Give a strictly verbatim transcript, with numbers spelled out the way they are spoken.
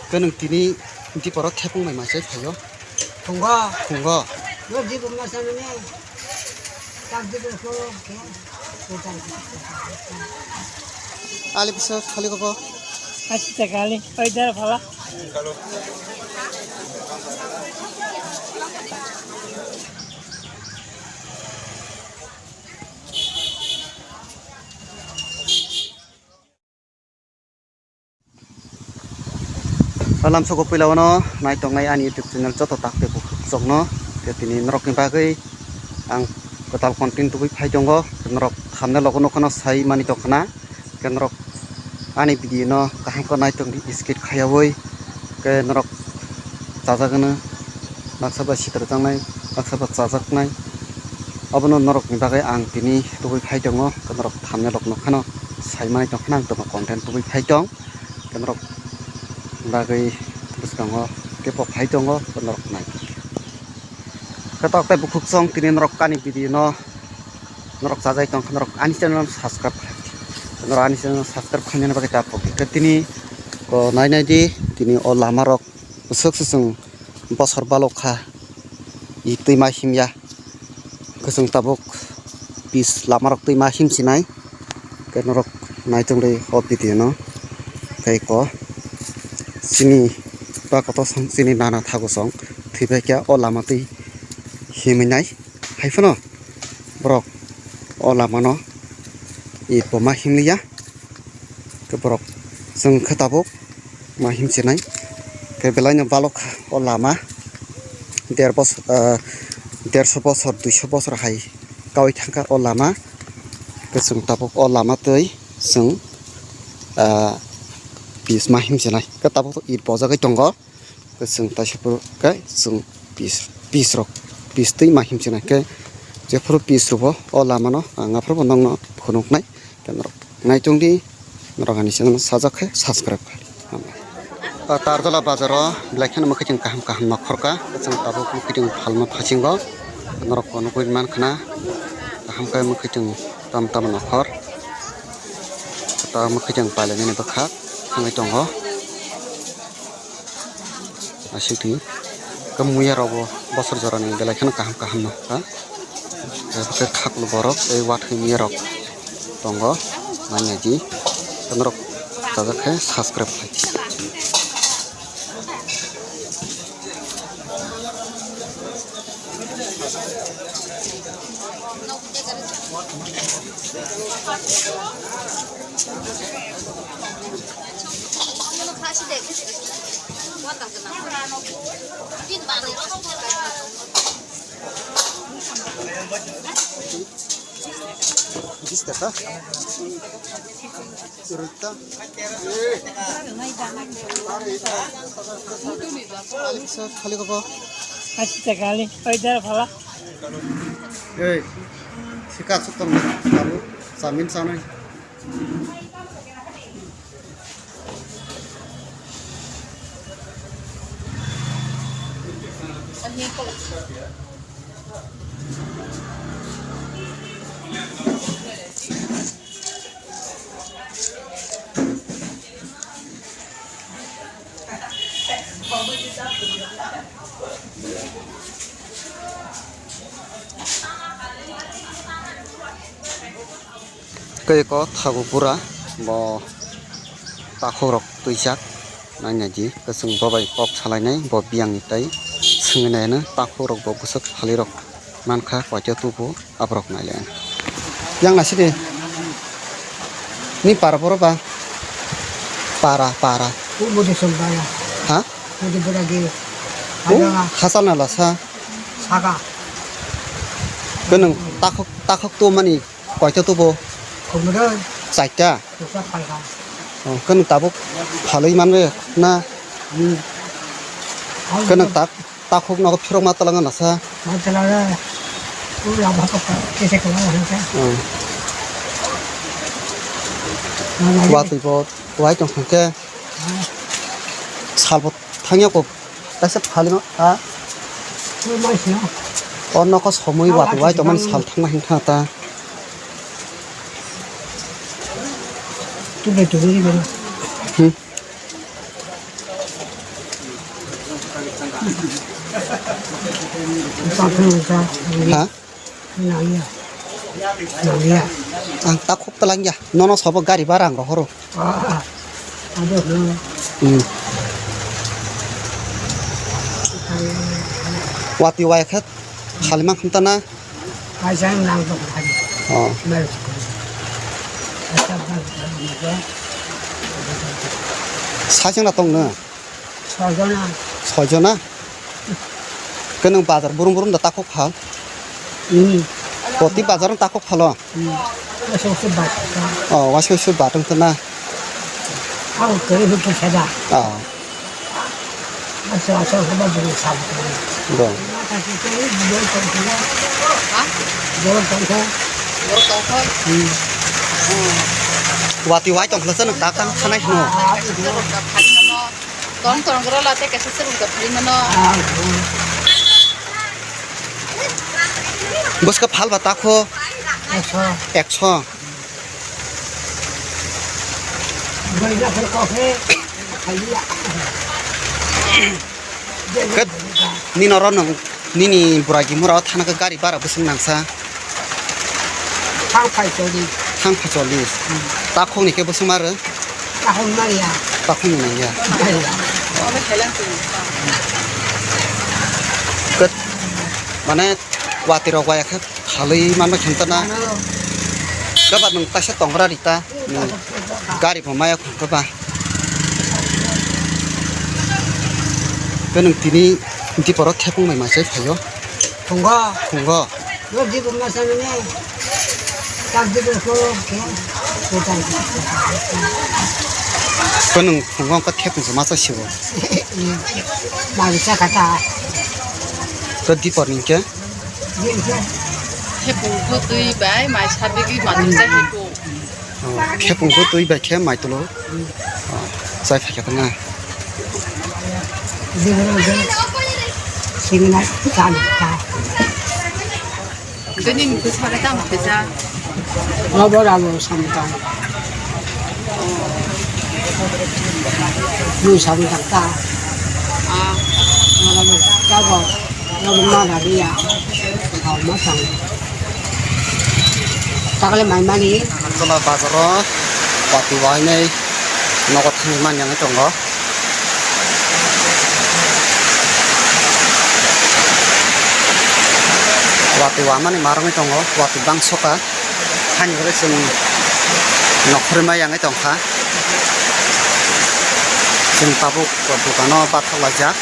Khe nwng tini diporo thepung bai machai phaio. Thungo. Thungo. Yo di gumna sa nini. Tak di ko ko. Ali bisa kali ko ko. Achi ta kali. Oi dar phala. Lamsoko puila uano naitongnai ani YouTube channel joto takte bukhuk chokno. Tei tini norokni bagwi ang kwtal content tubui phai tongo. Norok thumbnail logo nukha no sai mani tongkha na. Khe norok ani video no kaham khe naitongdi skip khaiyaui. Khe norok chajagwno baksa ba sitrajaknai, baksa ba chajaknai. Abono norokni bagwi ang tini tubui phai tongo. Khe norok thumbnail rok nukha no sai mani tongkha na ang tongma content tubui phai tong. Khe norok bagwi bwskango teibo phai tongo, norok nai. Khe tok tei bukhuk chwng tini norok ani video no norok chajai tong khe norok ani channel no subscribe khai di. Norok ani channel no subscribe khainani bagwi ta phok di. Khe tini ko nai nai di tini o lama rok bwswk se chwng bosor balok kha. I twima himya. Kwchwng tabuk pis lamarok twima himsinai. Khe norok naitonglai o video no. Khe ko chini ba kotor song chini nana thago song thwibai khe o lama twi himwi nai. Hai phano borok o lama no i boma himliya. Khe borok chwng khe tabuk ma himchinai. Khe belai no balok o lama der bos-, ah, derso bosor, duiso bosor hai kaui thangkha o lama. Khe chwng tabuk o lama twi chwng, ah, pis ma himchinai. Khe tabuk to it bojagwi tongo. Khe chwng taisa phuru khe chwng pis, pis rok, pis twi ma himchinai khe jephuru pis rwbo o lama no ang aphuru bo nokno phunuknai. Khe norok naitung di, norok ani channel no sajak khe subscribe khai. O Tarjala bazar o belai kheno mwkhwtwng kaham kaham nokhorkha, chwng tabuk mwkhwtwng phalma phasingo norok bo nugwi mankha na kaham khe mwkhwtwng tam tam nokhor. Tabuk mwkhwtwng pailainani bwkha thangwi tongo. Aswk di, khe muya rok bo bosor jora ni belai kheno kaham kaham no ha. Khe khaklo borok tei watwi muya rok tongo, manya di. Khe norok chajak khe subscribe khai di. Bis taka. Rita. Khali ko. Achi ta khali. Oi dar phala. Ei, sika sukam kamu samin sanai. Kei ko thago pura bo takhuk rok twijak. Nai nai di, kwchwng bo bai kok salainai, bo biyang ni tai swngwi nai ano, takhuk rok bo bwswk phalwi rok mankha, koito tubu aborok nai lai ano. Yang nai sidi ni para boro ba para, para. Umudi sum baya. Ha? Umudi bora ge. Oh, hachal na lasa. Saga. Kwnwng takhuk, takhuk tu mani. Koita tubo? Khumrwi. Chaita? Tusa phalha. Oh, khe nwng tabuk phalwi manwi na? Hmm. Khe nwng tak, takhuk nogo phirok ma twlangna nasa? Ma twlangna. U lama kok kese kwlangma hwnkhe. Oh. Ma nai. Watwi bo wai tong hwnkhe. Ah. Salbo thangya kok. Kaisa phalima, ha? Ui, mai sino. O nokho somoi watwi wai tongmani sal thangma hwn kha ta. Tubai tubai ri bero. Hmm. Ha? Nangya. Nangya. Ang takhuk talangya. Nono sobo gari bara ang rohoro. Ah, ah. Ado no. Hmm. Watwi waya khe khalima khumtana. Kaisa nang tong thani. Oh. Mai. Sajona tong no. Sajona. Sajona. Khe nwng bazar burum burum da takhuk phal? Hmm. Poti bazar no takhuk phalo? Hmm. Waisa waisa bat. Oh, waisa waisa bat wng tana. Ang kere hukun sada. Oh. Asa asa haba burum sab. Bo. Borok tongkha. Borok tongkha. Hmm. Wati wai tongkha sa nwng tak tang thanai hino. Tong tong gro la te kaisa sirung ka phai mano. Bwskha phal ba takho. Ekso. Ekso. Bai la phar ko khe. Khali ya. Kat nini oro nwng nini bwragi mura o thana khe gari bara bwswk nangsa. Thang phai choli. Thang phai choli. Hmm. Takhuk ni khe bwswk ma rw? Takhuk manya. Takhuk ni manya. Manya. Kat mane watwi rok waya khe khalwi manma khe wngtana. Ano. Gaba nwng taisa tongra rita. Nwng gari bo maya khungkha ba. Tei nwng tini diporo thepung bai machai phaio. Thungo. Thungo. Bo dibo masa nini. Tak dibo ko ke. Ko tak. Ko nwng thungo wngkha thepung se masa sibo. Mari sa kata. Ko dipor ni ke? Thepung ko twi bai mai sabigwi manwi jai ko. Oh, khepung bo twi bai khe mai tulo. Oh, chai phai kha na. Singna chani ta. Bini bwsa khe tamo kisa. Obo ralo samta. Mui samta ta. Ah. Obo ralo ta bo. Obo ma raliya. Obo ma sang. Takle mai mani. Agartala bazaro watwi wainai nogo thangwi manya wngwi tongo. Watwi wamani marwngwi tongo, watwi bangsoka. Hani bagwi chwng nokhorwi maya wngwi tongkha. Chwng tabuk dukano bathok laijak.